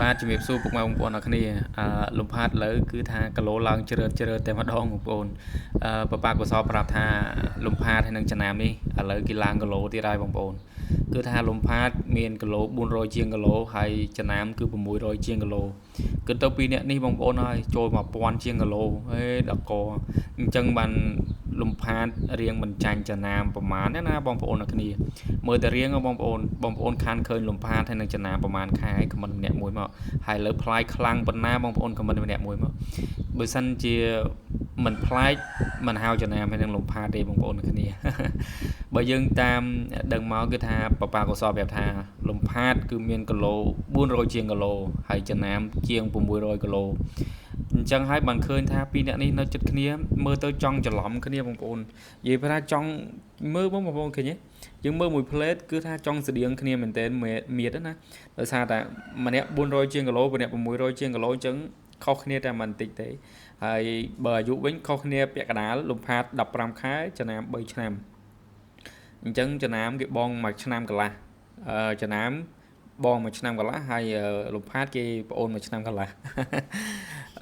បាទជំរាបសួរពុកម៉ែបងប្អូនអរគ្នាអឺលំផាតលើគឺថាគីឡូឡើងជ្រើតជ្រើតតែម្ដងបងប្អូនអឺបបាកុសលប្រាប់ថាលំផាតហើយនឹងចំណាមនេះឥឡូវគេឡើងគីឡូទៀតហើយបងប្អូនគឺថាលំផាតមានគីឡូ400ជាងគីឡូហើយចំណាមគឺ600ជាងគីឡូគឺទៅពីអ្នកនេះបងប្អូនហើយចូល1000ជាងគីឡូហេដល់កអញ្ចឹងបានលំផាតរៀងមិនចាញ់ចំណាមប្រមាណណាបងប្អូនអរគ្នាមើលតែរៀងបងប្អូនបងប្អូនខានឃើញលំផាតហើយនឹងចំណាមប្រមាណខែខមមិនម្នាក់មួយមកហើយលើផ្លាយខ្លាំងប៉ុណ្ណាបងប្អូនខមមិនម្នាក់មួយមកបើសិនជាមិនប្លែកមិនហៅចំណាមហើយនឹងលំផាតទេបងប្អូនអរគ្នាបើយើងតាមដឹងមកគឺថាបបាកុសលប្រាប់ថាលំផាតគឺមានគីឡូ400ជាងគីឡូហើយចំណាមជាង600គីឡូអញ្ចឹងហើយបានឃើញថាពីរអ្នកនេះនៅចិត្តគ្នាមើលទៅចង់ច្រឡំគ្នាបងប្អូននិយាយថាចង់មើលបងប្អូនឃើញទេយើងមើលមួយផ្លេតគឺថាចង់ស្តៀងគ្នាមែនទែនមៀតណាដោយសារតែម្នាក់400ជាងគីឡូម្នាក់600ជាងគីឡូអញ្ចឹងខុសគ្នាតែបន្តិចទេហើយបើអាយុវិញខុសគ្នាពាក់កណ្ដាលលំផាត15ខែចំណាម3ឆ្នាំអញ្ចឹងចំណាមគេបងមួយឆ្នាំកន្លះអឺចំណាមបងមួយឆ្នាំកន្លះហើយលំផាតគេប្អូនមួយឆ្នាំកន្លះ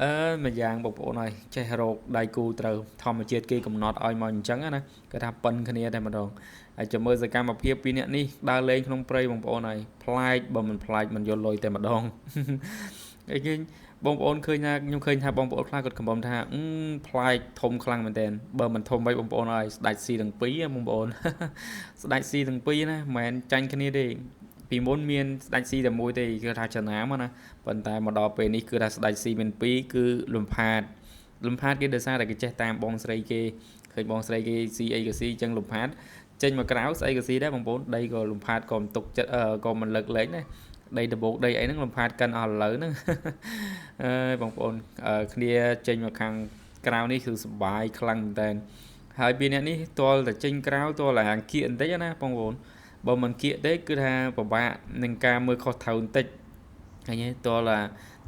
អឺមួយយ៉ាងបងប្អូនហើយចេះរោគដៃគូត្រូវធម្មជាតិគេកំណត់ឲ្យមកអញ្ចឹងណាគេថាប៉ិនគ្នាតែម្ដងហើយចាំមើលសកម្មភាពពីអ្នកនេះដើរលេងក្នុងព្រៃបងប្អូនហើយប្លែកបើមិនប្លែកមិនយល់លុយតែម្ដងអីគេបងប្អូនឃើញថាខ្ញុំឃើញថាបងប្អូនខ្លះគាត់កំពុងថាប្លែកធំខ្លាំងមែនទែនបើមិនធំបីបងប្អូនហើយស្ដាច់ស៊ីទាំងពីរបងប្អូនស្ដាច់ស៊ីទាំងពីរណាមិនមែនចាញ់គ្នាទេពីមុនមានស្ដាច់ស៊ីតែមួយទេគឺថាចំណាមណាប៉ុន្តែមកដល់ពេលនេះគឺថាស្ដាច់ស៊ីមានពីរគឺលំផាតលំផាតគេដោយសារតែគេចេះតាមបងស្រីគេឃើញបងស្រីគេស៊ីអីក៏ស៊ីអញ្ចឹងលំផាតចេញមកក្រៅស្អីក៏ស៊ីដែរបងប្អូនដីក៏លំផាតក៏មិនទុកចិត្តក៏មិនលើកលែងដែរដីដបោកដីអីហ្នឹងលំផាតកិនអស់ឥឡូវហ្នឹងអើយបងប្អូនគ្នាចេញមកខាងក្រៅនេះគឺសប្បាយខ្លាំងមែនតើហើយពីអ្នកនេះទាល់តែចេញក្រៅទាល់តែអង្គៀកបន្តិចណាបងប្អូនបើមិនគៀកទេគឺថាពិបាកនឹងការមើលខុសត្រូវបន្តិចឃើញទេទាល់តែ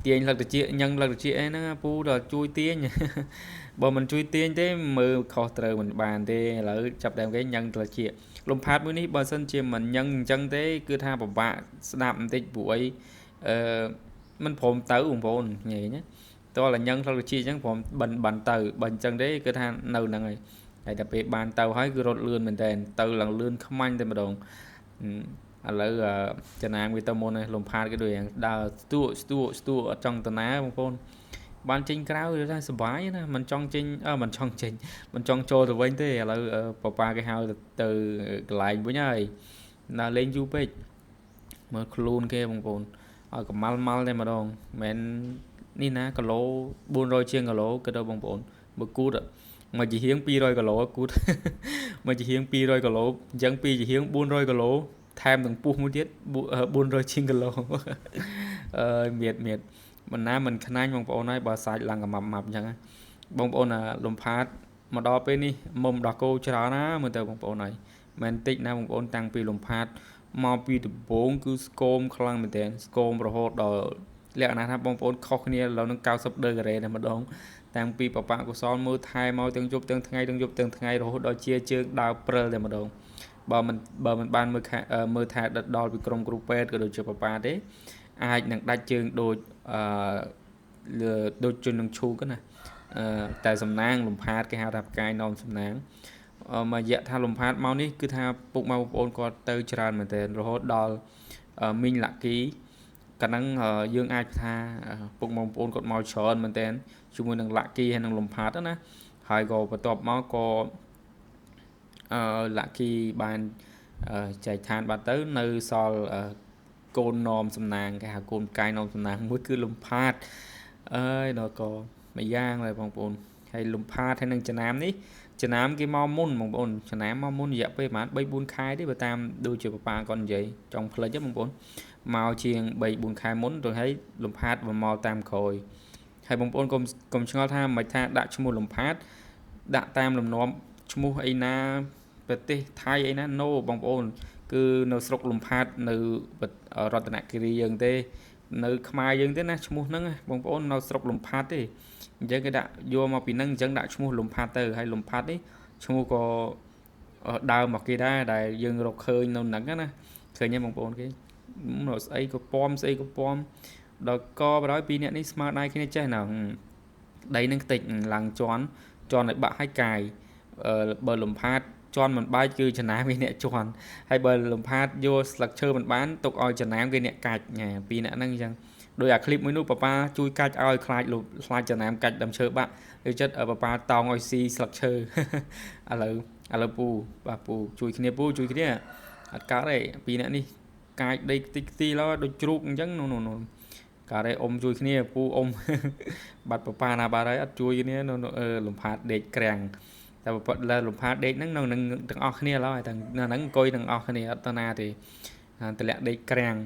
ទាញលឹកតិចញឹងលឹកតិចអីហ្នឹងពូដល់ជួយទាញបើមិនជួយទាញទេមើលខុសត្រូវមិនបានទេឥឡូវចាប់ដើមគេញឹងត្រចៀកលំផាតមួយនេះបើសិនជាមិនញឹងអញ្ចឹងទេគឺថាពិបាកស្ដាប់បន្តិចព្រោះអីអឺមិនព្រមទៅបងប្អូនញ៉ៃណាតោះតែញឹងត្រចៀកអញ្ចឹងព្រមបិណ្ឌបានទៅបើអញ្ចឹងទេគឺថានៅហ្នឹងហើយហើយតែពេលបានទៅហើយគឺរត់លឿនមែនតើទៅឡើងលឿនខ្មាញ់តែម្ដងឥឡូវចំណាមវាទៅមុនហើយលំផាតគេដូចយ៉ាងដើរស្ទួស្ទួស្ទួអត់ចង់តាណាបងប្អូនបានចេញក្រៅគឺថាសុបាយណាមិនចង់ចេញមិនចង់ចេញមិនចង់ចូលទៅវិញទេឥឡូវប៉ាប៉ាគេហៅទៅកន្លែងវិញហើយណាលេងយូរពេកមើលខ្លួនគេបងប្អូនឲ្យកម្ម៉ាល់ម៉ាល់តែម្ដងមិននេះណាគីឡូ400ជាងគីឡូគឺទៅបងប្អូនមើលគូតមួយជាហៀង200គីឡូគូតមួយជាហៀង200គីឡូអញ្ចឹងពីរជាហៀង400គីឡូថែមទាំងពោះមួយទៀត400ជាងគីឡូអើយមៀតមៀតមិនណាមិនខ្នាញ់បងប្អូនហើយបើសាច់ឡើងកម៉ាប់ម៉ាប់អញ្ចឹងបងប្អូនលំផាតមកដល់ពេលនេះមុំដោះគោច្រើនណាមើលទៅបងប្អូនហើយមិនតិចណាបងប្អូនតាំងពីលំផាតមកពីដំបូងគឺស្គមខ្លាំងមែនទែនស្គមរហូតដល់លក្ខណៈថាបងប្អូនខុសគ្នាឥឡូវនឹង90ដឺក្រេតែម្ដងតាំងពីបបកុសលមើលថែមកទាំងយប់ទាំងថ្ងៃទាំងយប់ទាំងថ្ងៃរហូតដល់ជាជើងដើរព្រិលតែម្ដងបើមិនបានមើលមើលថែដិតដល់ពីក្រុមគ្រូពេទ្យក៏ដូចជាប៉ាប៉ាទេអាចនឹងដាច់ជើងដូចអឺដូចជននឹងឈូកណាអឺតែសំណាងលំផាតគេហៅថាផ្កាយនោមសំណាងមួយរយៈថាលំផាតមកនេះគឺថាពុកម៉ែបងប្អូនគាត់ទៅច្រើនមែនទែនរហូតដល់មីងលាក់គីកាលហ្នឹងយើងអាចថាពុកម៉ែបងប្អូនគាត់មកច្រើនមែនទែនជាមួយនឹងលាក់គីហើយនឹងលំផាតណាហើយក៏បន្ទាប់មកក៏អឺលាក់គីបានចែកឋានបាត់ទៅនៅសល់កូននោមសំណាងគេហៅកូនផ្កាយនោមសំណាងមួយគឺលំផាតអើយដល់ក៏មួយយ៉ាងដែរបងប្អូនហើយលំផាតហើយនឹងចំណាមនេះចំណាមគេមកមុនបងប្អូនចំណាមមកមុនរយៈពេលប្រហែល3 4ខែទេបើតាមដូចជាប៉ាគាត់និយាយចង់ផ្លិចទេបងប្អូនមកជាង3 4ខែមុនទៅហើយលំផាតមកតាមក្រោយហើយបងប្អូនកុំឆ្ងល់ថាមិនថាដាក់ឈ្មោះលំផាតដាក់តាមលំនាំឈ្មោះអីណាប្រទេសថៃអីណា no បងប្អូនគឺនៅស្រុកលំផាតនៅរតនគិរីយើងទេនៅខ្មែរយើងទេណាឈ្មោះហ្នឹងបងប្អូននៅស្រុកលំផាតទេអញ្ចឹងគេដាក់យកមកពីហ្នឹងអញ្ចឹងដាក់ឈ្មោះលំផាតទៅហើយលំផាតនេះឈ្មោះក៏ដើមមកគេដែរដែលយើងរកឃើញនៅហ្នឹងណាឃើញទេបងប្អូនគេស្អីក៏ពំស្អីក៏ពំ ដល់កបដល់ពីរអ្នកនេះស្មើដៃគ្នាចេះណាដីនឹងខ្ទេចឡើងជន់ជន់ឲ្យបាក់ឲ្យកាយបើលំផាតជន់មិនបែកគឺចំណាមគេអ្នកជន់ហើយបើលំផាតយកស្លឹកឈើមិនបានទុកឲ្យចំណាមគេអ្នកកាច់ពីរអ្នកហ្នឹងអញ្ចឹងដោយអាឃ្លីបមួយនោះប៉ាប៉ាជួយកាច់ឲ្យខ្លាចលខ្លាចចំណាមកាច់ដើមឈើបាក់ឬចិត្តប៉ាប៉ាតោងឲ្យស៊ីស្លឹកឈើឥឡូវឥឡូវពូបាទពូជួយគ្នាពូជួយគ្នាអត់កើតទេពីរអ្នកនេះកាយដីខ្ទេចខ្ទីឡើយដូចជ្រូកអញ្ចឹងនោះនោះកើតទេអ៊ំជួយគ្នាពូអ៊ំបាត់ប៉ាប៉ាណាបាត់ហើយអត់ជួយគ្នានោះលំផាតដេកក្រាំងតែបើលំផាតដេកហ្នឹងនៅនឹងទាំងអស់គ្នាឡើយទាំងហ្នឹងអង្គុយទាំងអស់គ្នាអត់ទៅណាទេតម្លាក់ដេកក្រាំង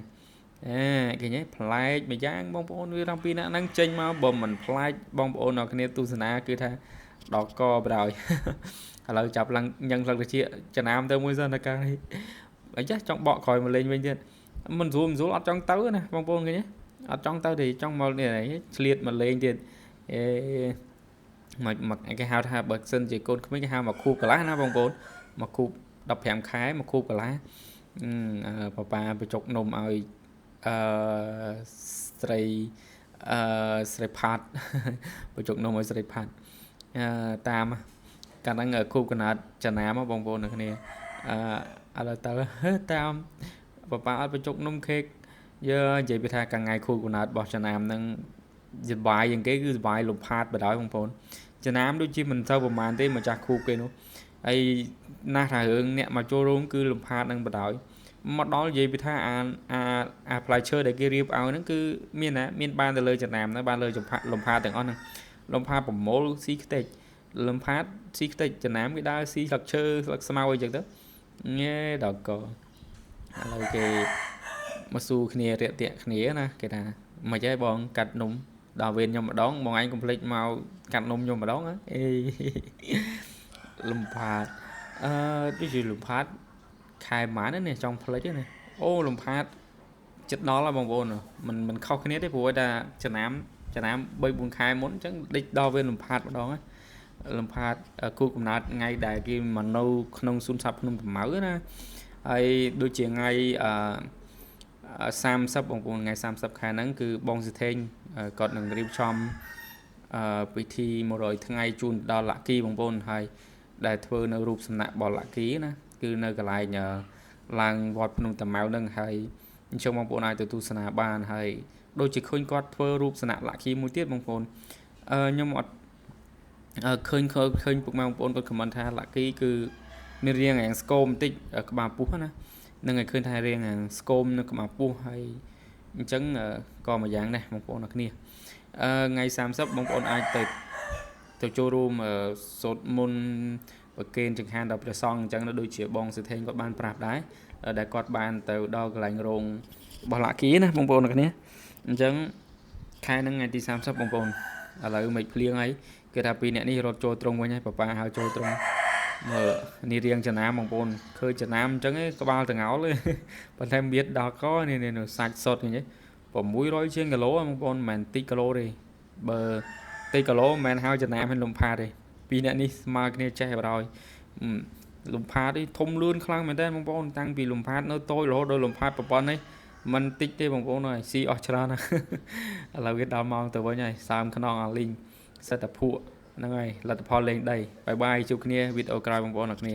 អេឃើញទេប្លែកមួយយ៉ាងបងប្អូនវាដល់ពីអ្នកហ្នឹងចេញមកបើមិនប្លែកបងប្អូនអរគ្នាទស្សនាគឺថាដល់កបដ ாய் ឥឡូវចាប់ឡើងញ៉ឹងស្លឹកត្រចៀកចំណាមទៅមួយសិនតកានេះអីចាស់ចង់បកក្រោយមកលេងវិញទៀតមិនស្រួលមិនស្រួលអត់ចង់ទៅណាបងប្អូនឃើញទេអត់ចង់ទៅទេចង់មកនេះឆ្លៀតមកលេងទៀតអេមកមកគេហៅថាបើសិនជាកូនក្មេងគេហៅមកខូបកន្លះណាបងប្អូនមកខូប15ខែមកខូបកន្លះប៉ាប៉ាបញ្ចុកនំឲ្យអឺស្រីអឺស្រីផាត់បញ្ចុកនំឲ្យស្រីផាត់អឺតាមកាលហ្នឹងខូបកណើតចំណាមបងប្អូននៅគ្នាអឺឥឡូវទៅតាមប៉ាប៉ាអត់បញ្ចុកនំខេកយើនិយាយពីថាកាថ្ងៃខូបកណើតរបស់ចំណាមហ្នឹងសបាយជាងគេគឺសបាយលំផាតបដ ாய் បងប្អូនចំណាមដូចជាមិនសូវប្រហែលទេម្ចាស់ខូបគេនោះហើយណាស់ថារឿងអ្នកមកចូលរួមគឺលំផាតនឹងបដ ாய் មកដល់និយាយពីថាអាអាអាផ្លែឈើដែលគេរៀបឲ្យហ្នឹងគឺមានណាមានបានទៅលើចំណាមហ្នឹងបានលើចំផាលំផាតទាំងអស់ហ្នឹងលំផាតប្រមូលស៊ីខ្ទេចលំផាតស៊ីខ្ទេចចំណាមគេដើរស៊ីស្លឹកឈើស្លឹកស្មៅអីចឹងទៅញ៉េដល់កឥឡូវគេមកស៊ូគ្នារាក់ទាក់គ្នាណាគេថាមិនហីបងកាត់នំដល់វេនខ្ញុំម្ដងបងឯងកុំភ្លេចមកកាត់នំខ្ញុំម្ដងអេលំផាតអឺដូចជាលំផាតខែប៉ុន្មាននេះចង់ផ្លិចនេះអូលំផាតចិត្តដល់ហើយបងប្អូនមិនខុសគ្នាទេព្រោះថាចំណាំចំណាំ3 4ខែមុនអញ្ចឹងដេកដល់វាលំផាតម្ដងលំផាតគូកំណត់ថ្ងៃដែលគេមកនៅក្នុងសួនសត្វភ្នំតាម៉ៅណាហើយដូចជាថ្ងៃអឺ30បងប្អូនថ្ងៃ30ខែហ្នឹងគឺបងសិទ្ធេងគាត់នឹងរៀបចំអឺពិធី100ថ្ងៃជូនដល់លក្ខីបងប្អូនហើយដែលធ្វើនៅរូបសំណាករបស់លក្ខីណាគឺនៅកន្លែងឡើងវត្តភ្នំតាម៉ៅនឹងហើយអញ្ចឹងបងប្អូនអាចទៅទស្សនាបានហើយដូចជាឃើញគាត់ធ្វើរូបសំណាកលក្ខីមួយទៀតបងប្អូនអឺខ្ញុំអត់ឃើញឃើញពុកម៉ែបងប្អូនគាត់ខមមិនថាលក្ខីគឺមានរាងរាងស្គមបន្តិចក្បាលពោះណានឹងឲ្យឃើញថារាងរាងស្គមនៅក្បាលពោះហើយអញ្ចឹងក៏មួយយ៉ាងដែរបងប្អូនអរគ្នាអឺថ្ងៃ30បងប្អូនអាចទៅទៅចូលរួមសូត្រមន្តប្រគេនចង្ហាន់ដល់ព្រះសង្ឃអញ្ចឹងដូចជាបងសិទ្ធេងគាត់បានប្រាប់ដែរដែលគាត់បានទៅដល់កន្លែងរោងរបស់លក្ខីណាបងប្អូនអរគ្នាអញ្ចឹងខែហ្នឹងថ្ងៃទី30បងប្អូនឥឡូវមិនភ្លៀងហើយគេថាពីរអ្នកនេះរត់ចូលត្រង់វិញហើយប៉ាប៉ាហៅចូលត្រង់មើលនេះរៀងចំណាមបងប្អូនឃើញចំណាមអញ្ចឹងឯងក្បាលតងោលទេប៉ុន្តែមៀតដល់កនេះនេះសាច់សុតឃើញទេ600ជាងគីឡូបងប្អូនមិនមែនតិចគីឡូទេបើតិចគីឡូមិនមែនហៅចំណាមឲ្យលំផាតទេពីរអ្នកនេះស្មើគ្នាចេះបរោយលំផាតនេះធំលឿនខ្លាំងមែនតើបងប្អូនតាំងពីលំផាតនៅតូចរហូតដល់លំផាតប្រព័ន្ធនេះមិនតិចទេបងប្អូនអើយស៊ីអស់ច្រើនណាស់ឥឡូវគេដល់ម៉ោងទៅវិញហើយសើមខ្នងអាលីងសិតតែភក់ហ្នឹងហើយលទ្ធផលលេងដីបាយបាយជួបគ្នាវីដេអូក្រោយបងប្អូនអរគ្នា